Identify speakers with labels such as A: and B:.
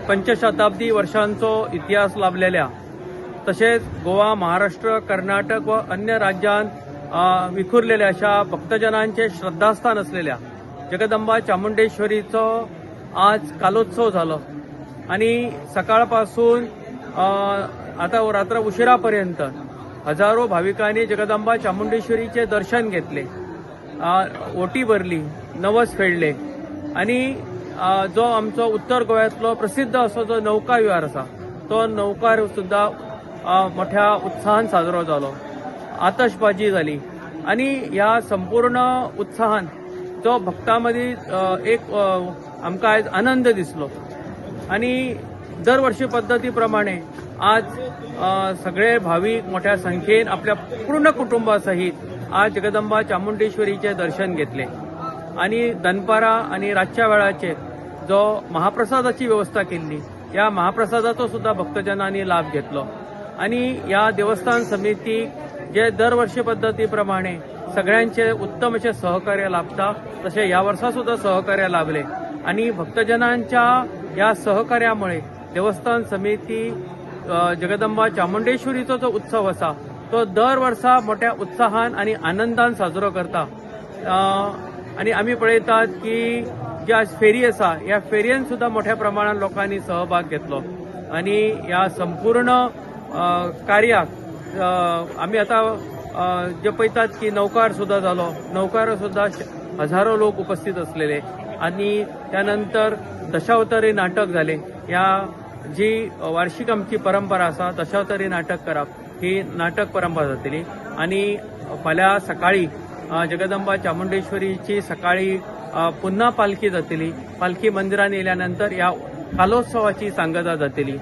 A: पंचशताब्दी वर्षांचो इतिहास लाभलेल्या तशेंच गोवा, महाराष्ट्र, कर्नाटक व अन्य राज्यांत विखुरलेल्या अशा भक्तजनांचे श्रद्धास्थान असलेल्या जगदंबा चामुंडेश्वरीचो आज कालोत्सव झालो आणि सकाळपासून आता रात्र उशिरापर्यंत हजारो भाविकांनी जगदंबा चामुंडेश्वरीचे दर्शन घेतले, ओटी भरली, नवस फेडले आणि जो आमचो उत्तर गोव्यांतलो प्रसिद्ध असो जो नौका विहार आसा तो नौकार सुद्दां मोठ्या उत्साहान साजरो जालो. आतशबाजी जाली आणि ह्या संपूर्ण उत्साहान जो भक्तां मदीं एक आमकां आयज आनंद दिसलो आणि दरवर्षी पद्दती प्रमाणे आज सगळे भावीक मोठ्या संख्येन आपल्या पूर्ण कुटुंबा सहित आज जगदंबा चामुंडेश्वरीचे दर्शन घेतले आणि दनपारा आणि रातच्या वेळाचेर जो महाप्रसादाची व्यवस्था केल्ली ह्या महाप्रसादाचो सुद्दां भक्तजनांनी लाभ घेतलो आणि ह्या देवस्थान समितीक जे दरवर्षी पद्दती प्रमाणे सगळ्यांचे उत्तम अशें सहकार्य लाभता तशें ह्या वर्सा सुद्दां सहकार्य लाभले आणि भक्तजनांच्या ह्या सहकार्यामुळे देवस्थान समिती जगदंबा चामुंडेश्वरीचो जो उत्सव आसा तो दर वर्सा मोठ्या उत्साहान आणि आनंदान साजरो करता. आणि आमी पळयतात की जी आज फेरी आसा ह्या फेरयेन सुद्दां मोठ्या प्रमाणात लोकांनी सहभाग घेतलो आणि ह्या संपूर्ण कार्याक आमी आतां जे पळयतात की नौकार सुद्दां जालो, नौकार सुद्दां हजारो लोक उपस्थित असलेले आणि त्यानंतर दशावतारी नाटक झाले. ह्या जी वार्षिक आमची परंपरा आसा दशावतारी नाटक करप ही नाटक परंपरा जातली आणि फाल्यां सकाळी जगदंबा चामुंडेश्वरीची सकाळी पुन्हा पालखी जातली. पालखी मंदिरान येयल्या नंतर ह्या कालोत्सवाची सांगता जातली.